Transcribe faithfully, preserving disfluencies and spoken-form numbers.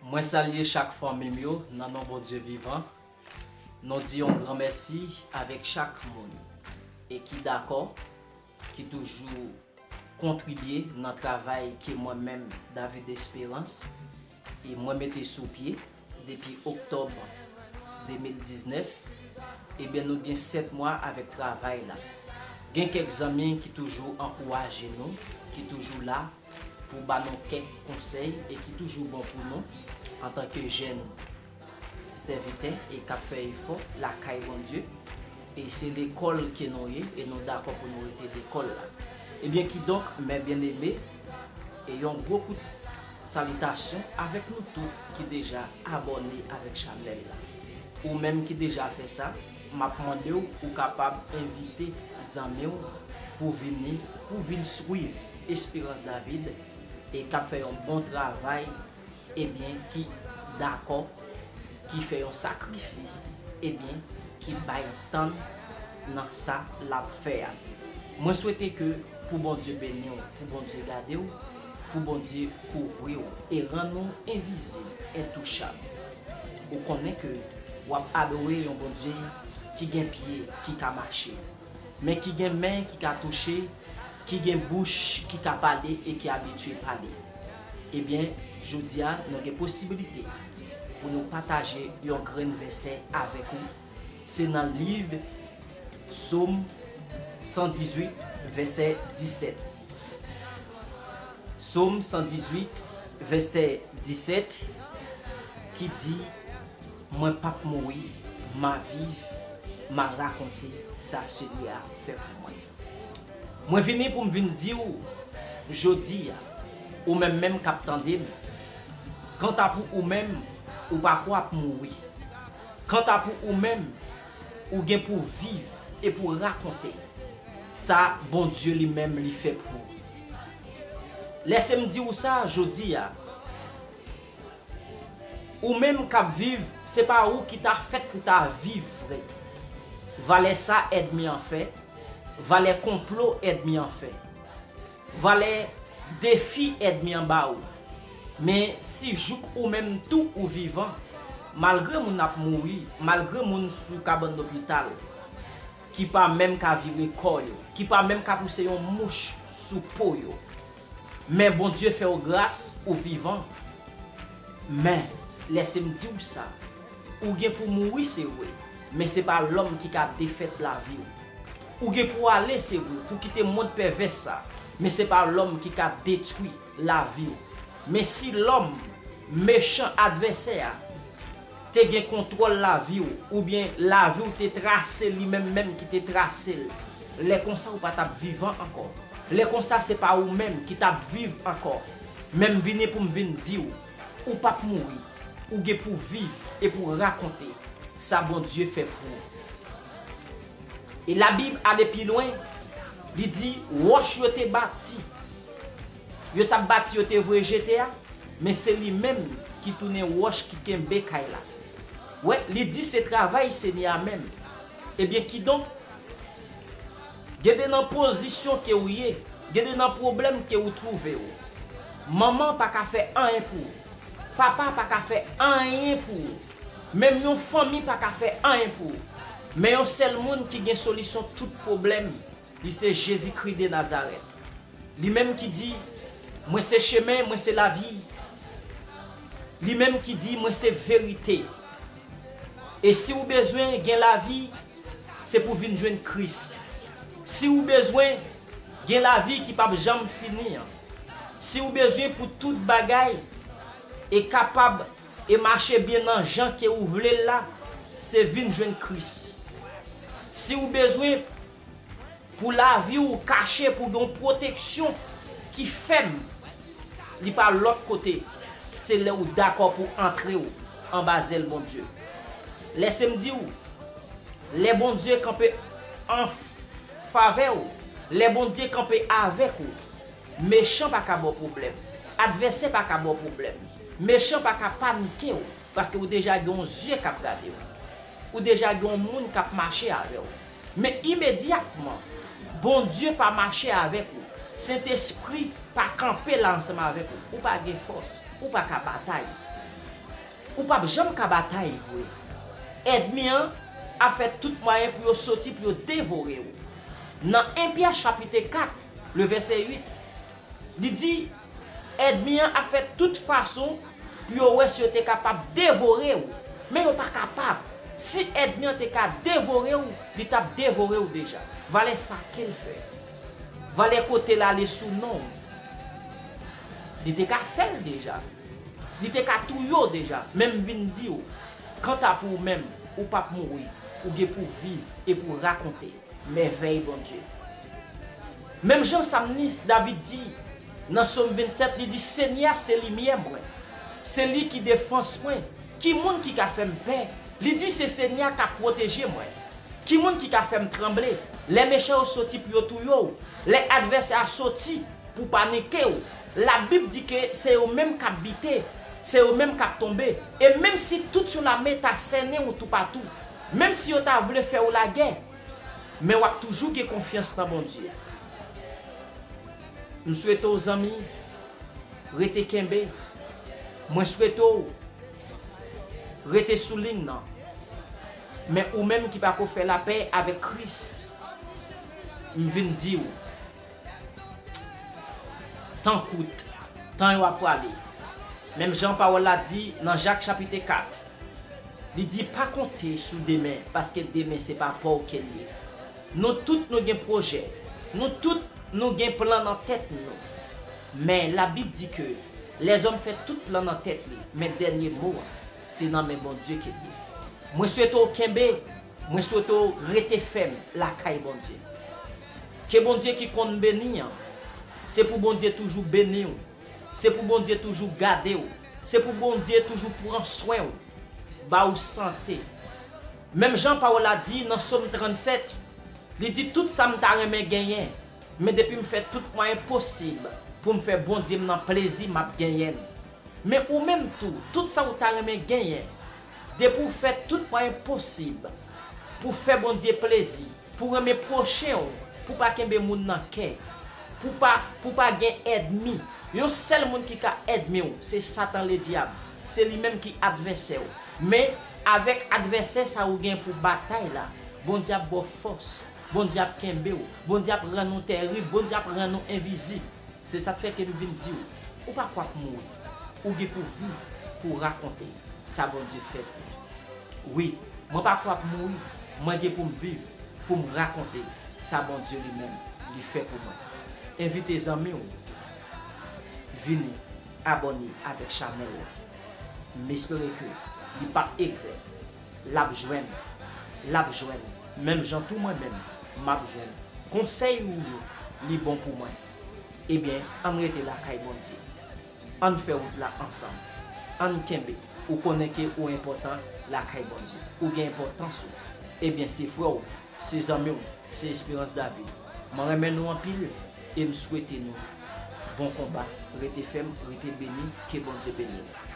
Mwen salye chak fanmi m yo nan non Bondye vivan. Nou di yon gran mèsi avèk chak moun e ki dakò, ki toujou kontribye nan travay ke mwen menm, David Esperance, e mwen mete sou pye depi oktòb de mil diznèf. Ebyen, nou gen sèt mwa avèk travay la. Gen kèk zanmi ki toujou ankouraje nou, ki toujou la pou ba nou kèk konsèy e ki toujou bon pou nou antanke jèn sèvitè e k ap fè efò lakay Bondye. E se lekòl ke nou ye e nou dakò pou nou rete lekòl la. Ebyen, kidonk, mè byeneme, e yon gwo kout salitasyon avèk nou tout ki deja abòne avèk chanèl la. Ou menm ki deja fè sa, m ap mande w, ou kapab envite zanmi w pou vini, pou vin swiv Esperance David e k ap fè yon bon travay, ebyen, ki dakò, ki fè yon sakrifis, ebyen, ki bay tan nan sa l ap fè a. Mwen swete ke pou Bondye beni w, pou Bondye gade w, pou Bondye kouvri w e rann ou envizib, entouchab. Ou konnen ke w ap adore yon Bondye ki gen pye, ki ka mache, men ki gen men ki ka touche, ki gen bouch ki ka pale e ki abitye pale. Ebyen, jodi a, nou gen posibilite pou nou pataje yon grenn vèsè avèk ou. Se nan liv Sòm san dizuit, vèsè disèt. Sòm san dizuit, vèsè disèt, ki di, Mwen p ap mouri, m a viv, m a rakonte sa Senyè a fè pou mwen. Mwen vini pou m vin di w, jodi a, ou menm menm k ap tande m, kanta pou ou menm, ou pako ap mouri. Kanta pou ou menm, ou gen pou viv e pou rakonte sa Bondye li menm li fè pou ou. Lèse m di w sa jodi a, ou menm k ap viv, se pa ou ki ta fèt pou ta viv vre. Valè sa ènmi an fè, valè konplo ènmi an fè, valè defi ènmi an ba ou. Men si jouk ou menm tou ou vivan, malgre moun ap mouri, malgre moun sou kabann lopital, ki pa menm ka vire kò yo, ki pa menm ka pouse yon mouch sou po yo. Men Bondye fè w gras, ou vivan. Men, lèse m di w sa, ou gen pou mouri, se vre, men se pa lòm ki ka defèt lavi w. Ou gen pou ale, se vre, pou kite mond pèvès sa, men se pa lòm ki ka detwi lavi w. Men si lòm, mechan advèsè a, te gen kontwòl lavi w, oubyen lavi w te trase li menm menm ki te trase l, lè konsa ou pa t ap vivan ankò. Lè konsa se pa ou menm ki t ap viv ankò. Men m vini pou m vin di w, ou p ap mouri, ou gen pou viv e pou rakonte sa Bondye fè pou ou. E Labib ale pi lwen, li di, wòch yo te bati, yo t ap bati, yo te voye jete a, men se li menm ki tounen wòch ki kenbe kay la. Wè, li di se travay Senyè a menm. Ebyen, kidonk, gen de nan pozisyon ke w ye, gen de nan pwoblèm ke w twouve w, manman pa ka fè anyen pou ou, papa pa ka fè anyen pou ou, menm yon fanmi pa ka fè anyen pou ou. Men yon sèl moun ki gen solisyon tout pwoblèm, li se Jezikri de Nazarèt. Li menm ki di, mwen se chemen, mwen se lavi. Li menm ki di, mwen se verite. E si w bezwen gen lavi, se pou vin jwenn Kris. Si w bezwen gen lavi ki p ap janm fini an, si w bezwen pou tout bagay e kapab e mache byen nan jan ke ou vle l la, se vin jwenn Kris. Si w bezwen pou lavi w kache, pou gen yon pwoteksyon ki fèm, li pa lòt kote, se lè w dakò pou antre w anba zèl Bondye. Lèse m di w, lè Bondye kanpe an favè w, lè Bondye kanpe avèk ou, mechan pa ka ba w pwoblèm, advèsè pa ka ba w pwoblèm, mechan pa ka panike w, paske ou deja gen yon zye k ap gade w. Ou deja gen yon moun k ap mache avè w. Men imedyatman, Bondye pa mache avèk ou, Sentespri pa kanpe la ansanm avèk ou, ou pa gen fòs, ou pa ka batay. ou p ap janm ka batay vre. Ènmi an ap fè tout mwayen pou yo soti pou yo devore w. Nan en Pyè chapit kat, le vèsè uit, li di, ènmi an ap fè tout fason pou yo wè si yo te kapab devore w. Men yo pa kapab. Si ènmi an te ka devore w, li t ap devore w deja. Valè sa ke l fè. Valè kote l ale sou non w. Li te ka fè l deja. Li te ka touye w deja. Men m vin di w, kanta pou ou menm, ou p ap mouri, ou gen pou viv e pou rakonte mèvèy Bondye. Menm jan Salmis David di nan Sòm vennsèt, li di, Senyè a se limyè mwen, se li ki defans mwen. Ki moun ki ka fè m pè? Li di, se Senyè a k ap pwoteje mwen. Ki moun ki ka fè m tranble? Lè mechan yo soti pou yo touye w, lè advèsè a soti pou panike w, Labib di ke se yo menm k ap bite, se yo menm k ap tonbe. E menm si tout yon lame ta sènen w toupatou, menm si yo ta vle fè w lagè, men w ap toujou gen konfyans nan Bondye. M swete w, zanmi, rete kenbe. Mwen swete w rete sou liy nan. Men ou menm ki pako fè lapè avèk Kris, m vin di w, tan kout, tan yo ap prale. Menm jan pawòl la di nan Jak chapit kat, li di, pa konte sou demen, paske demen se pa pa w ke l ye. Nou tout nou gen pwojè, nou tout nou gen plan nan tèt nou. Men Labib di ke lèzòm fè tout plan nan tèt li, men dènye mo a, se nan men Bondye ke l ye. Mwen swete w kenbe, mwen swete w rete fèm lakay Bondye. Ke Bondye ki konn beni an, se pou Bondye toujou beni w, se pou Bondye toujou gade w, se pou Bondye toujou pran swen w, ba w sante. Menm jan pawòl la di nan Sòm trannsèt, li di, tout sa m ta renmen genyen, men depi m fè tout mwayen posib pou m fè Bondye m nan plezi, m ap genyen l. Men ou menm tou, tout sa ou ta renmen genyen, depi w fè tout mwayen posib pou fè Bondye plezi, pou renmen pwochen w, pou pa kenbe moun nan kè, pou pa, pou pa gen ènmi. Yon sèl moun ki ka ènmi w, se Satan Ledyab. Se li menm ki advèsè w. Men, avèk advèsè sa ou gen pou batay la, Bondye ap ba w fòs. Bondye ap kenbe w. Bondye ap rann ou tèrib. Bondye ap rann ou envizib. Se sa k fè ke m vin di w, ou pa kwè w ap mouri. Ou gen pou viv pou w rakonte sa Bondye fè pou ou. Wi, mwen pa kwè w ap mouri. Mwen gen pou m viv pou m rakonte sa Bondye li menm li fè pou mwen. Envite zanmi w vini abòne avèk chanèl la. M espere ke li p ap egrè. L ap jwenn. L ap jwenn. Menm jan tou mwen menm, m ap jwenn. Konsèy ou yo, li bon pou mwen. Ebyen, ann rete lakay Bondye. Ann fè wout la ansanm. Ann kenbe. Ou konnen ke ou enpòtan lakay Bondye. Ou gen enpòtans ou. Ebyen, se frè w, se zanmi w, se Esperance David. Mwen renmen nou anpil e m swete nou bon konba. Rete fèm, rete beni, ke Bondye beni w.